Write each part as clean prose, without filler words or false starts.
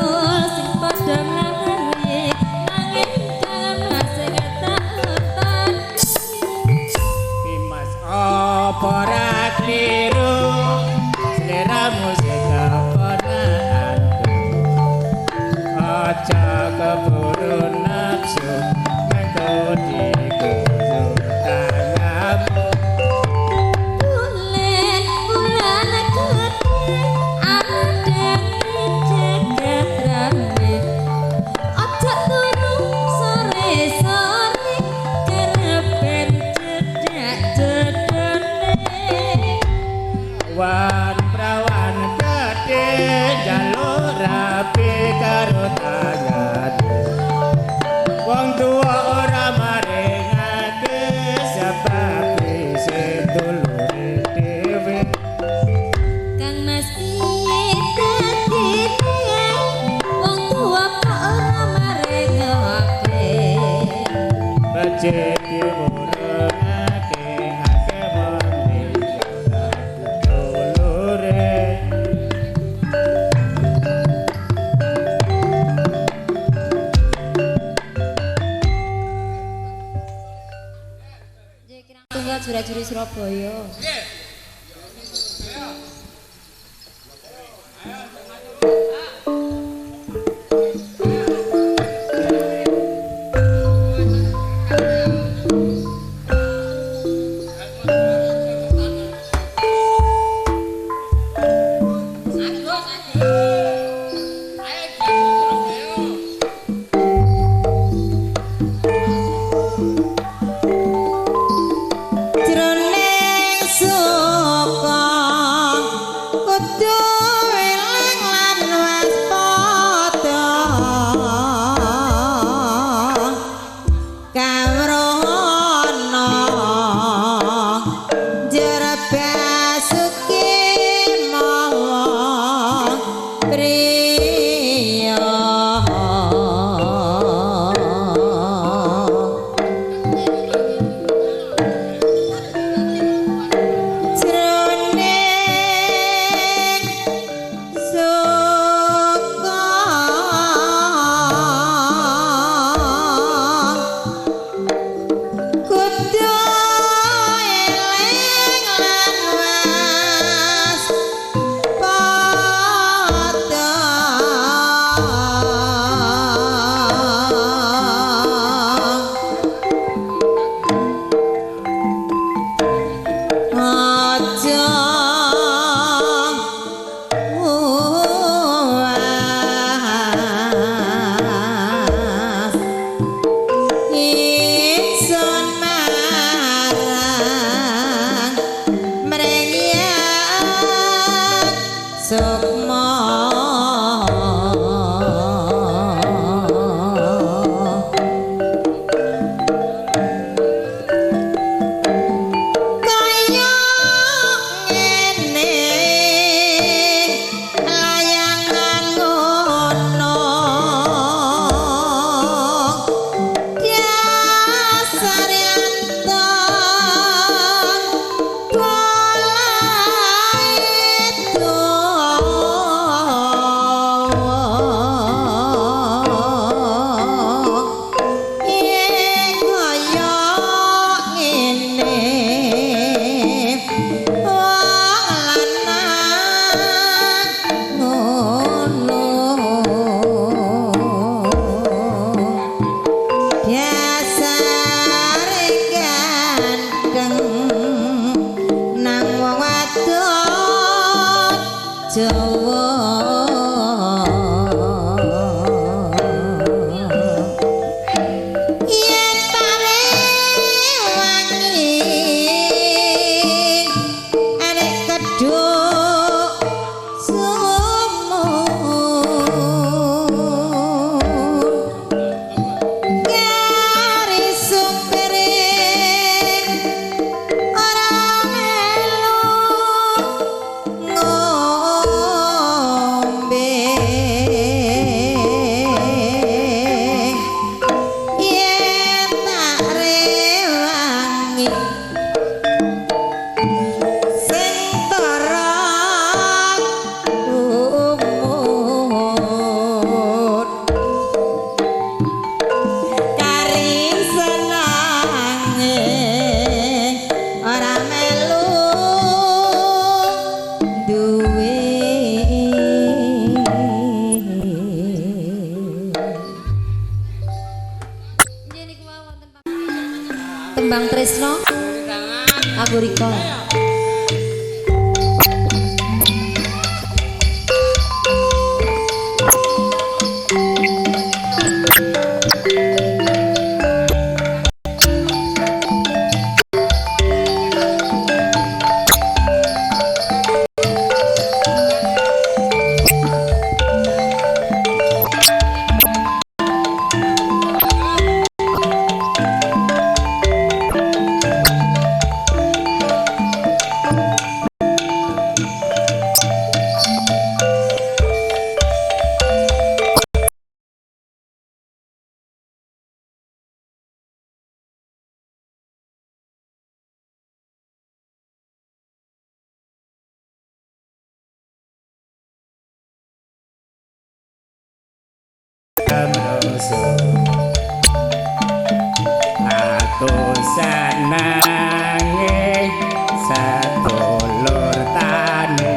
bakul sing padha nglawi nanging Kang Mas sing tak enteni. Dimas apa ora kliru sliramu sing keponakanku aja keburu nafsu mengko dikuyu tanggamu. Bulan bulan gede andane jagat rame aja turu sore-sore kerepen cedak cedone. Wan prawan gedhe njaluk rapi karo tanggane wong tuwa ora maringake sebab isih dulure dhewe. Kang Mas piye dadine wong tuwa kok ora maringake. Becik diwurungake akeh wong liya dulure. Tunggal jura-juri Surabaya. Jroning Nembang Tresno aku Riko. Aku senenge sedulur tani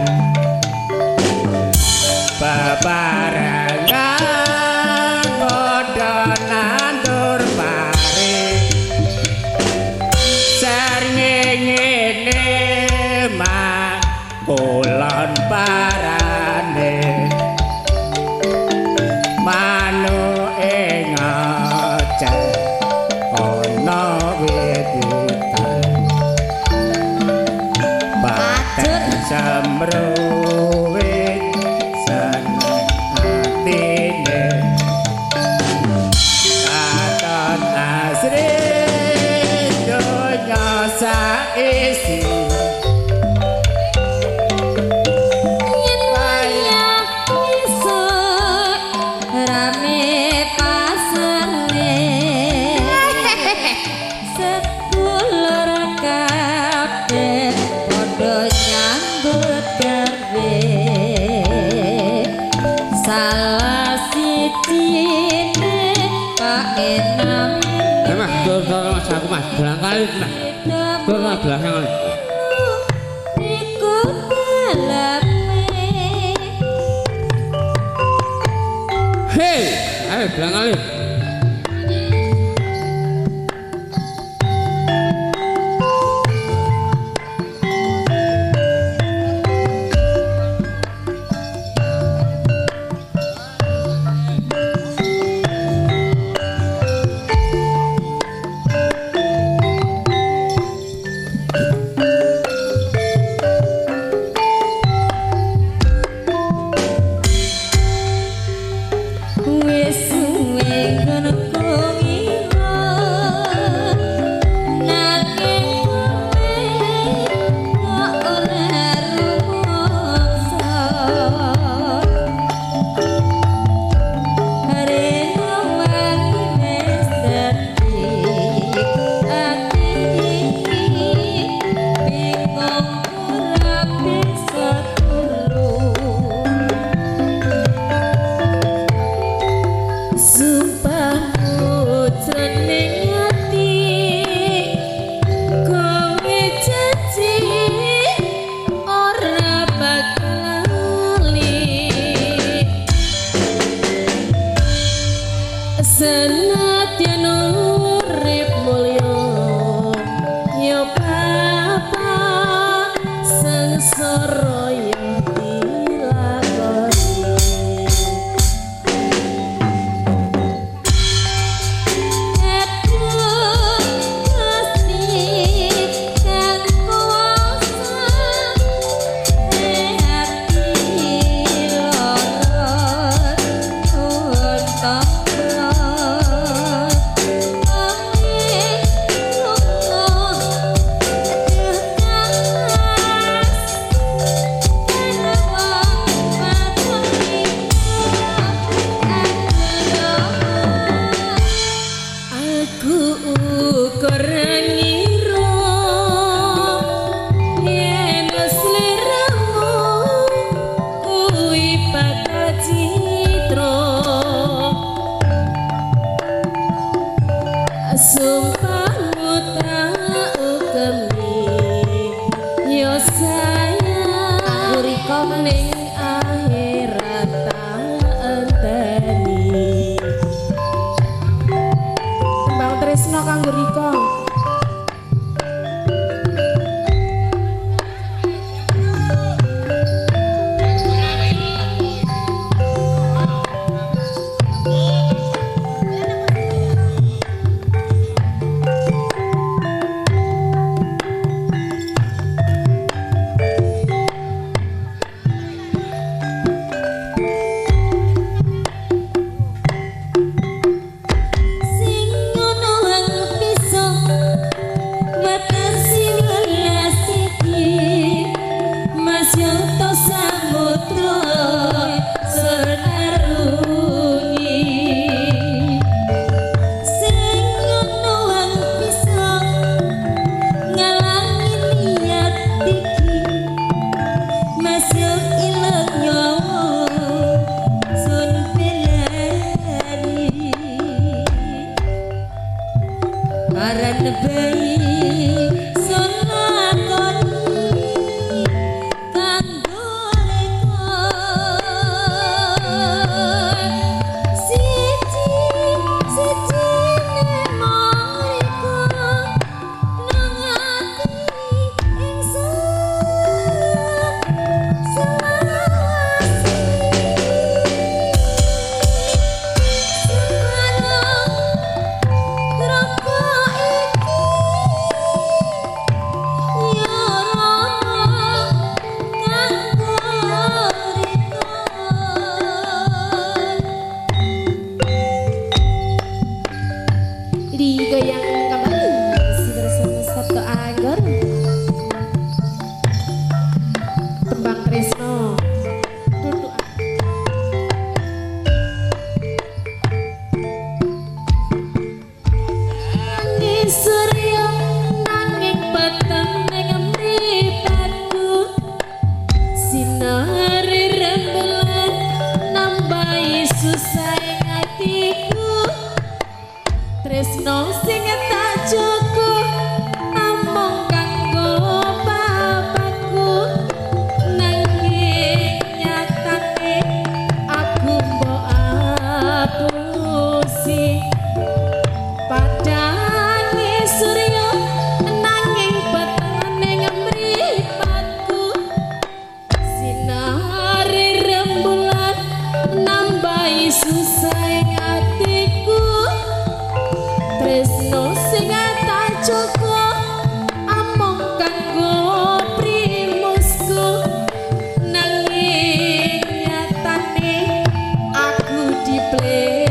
bebarengan padha nandur pari srengenge mah kulon parane manuke ngoceh ana wit-witan paten semruwit seneng atine katon asri donya saisi. Hei, ayo belang kali. Senadyan urip mulya ya bapak sengsara ya dilakoni. Aduh Gusti kang kuwasa ati lara utama. Kabeh sun lakoni kanggo reka siji sijine mung reka nang ati ingsun selawase. Sekarang raka iki ya Rama kanggo rika. Digoyang kembali masih bersama Sabto Anggoro. Tembang Tresno. Tutukan. Nangis surya nanging peteng ning mripatku, sinare rembulan nambahi susah ing atiku. Tresno sing tak cukup amung kanggo bapakku, nanging nyatane aku mbok apusi. Padange surya nanging peteng ning mripatku, sinare rembulan nambahi susah ing atiku. Tresno sing tak cukup amung kanggo primusku, nanging nyatane aku diplepusi.